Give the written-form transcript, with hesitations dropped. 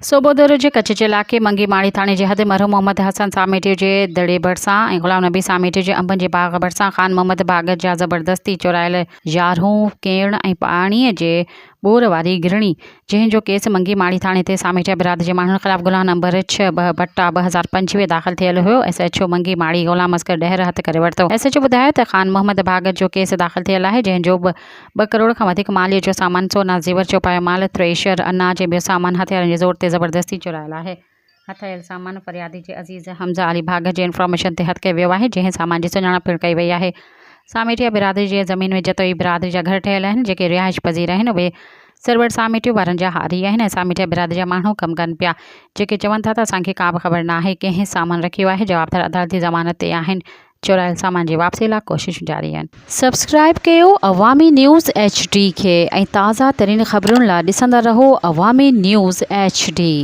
صوبوديرو جي ڪڇ جي علائقي منگي ماڙي ٿاڻي جي حد مرحوم محمد حسن ساميٽيو جي دڙي ڀرسان ۽ غلام نبي ساميٽيو جي انبن جي باغ ڀرسان خان محمد ڀاڳت جا زبردستي چورايل يارهون ڪيڻ ۽ پاڻي جي ٻور واري گرڻي جنهن جو ڪيس منگي ماڙي ٿاڻي تي ساميٽيا برادري جي ماڻهن خلاف گناهه نمبر ڇهه ٻه بٽا 2025 داخل ٿيل هيو ايس ايڇ او منگي ماڙي غلام اصغر ڏهر هٿ ڪري ورتو ايس ايڇ او ٻڌايو ته خان محمد ڀاڳت جو ڪيس داخل ٿيل آهي جنهن جو ٻه ڪروڙ کان وڌيڪ ماليء جو سامان، سونا، زيور، چوپايو مال، ٿريشر، اناج ۽ ٻيو سامان هٿيارن جي زور تي زبردستي چورايل آهي. هٿ آيل سامان فريادي جي عزيز حمزه علي ڀاڳت جي انفارميشن تي هٿ ڪيو ويو آهي، جنهن سامان جي سڃاڻپ پڻ ڪئي وئي آهي. ساميٽيا برادري جي زمين ۾ جتوئي برادري جا گهر ٺهيل آهن، جيڪي رهائش پذير آهن، اهي سرور ساميٽيو وارن جا هاري آهن ۽ ساميٽيا برادري جا ماڻهو ڪم ڪن پيا، جيڪي چون ٿا ته اسان کي ڪابه خبر ناهي ڪنهن سامان رکيو آهي، جوابدار عدالتي ضمانت تي آهن. چورايل سامان جي واپسي لا ڪوششون جاري آهن. سبسڪرائب ڪيو عوامي نيوز ايڇ ڊي کي ۽ تازه ترين خبرن لا ڏسندا رهو عوامي نيوز ايڇ ڊي.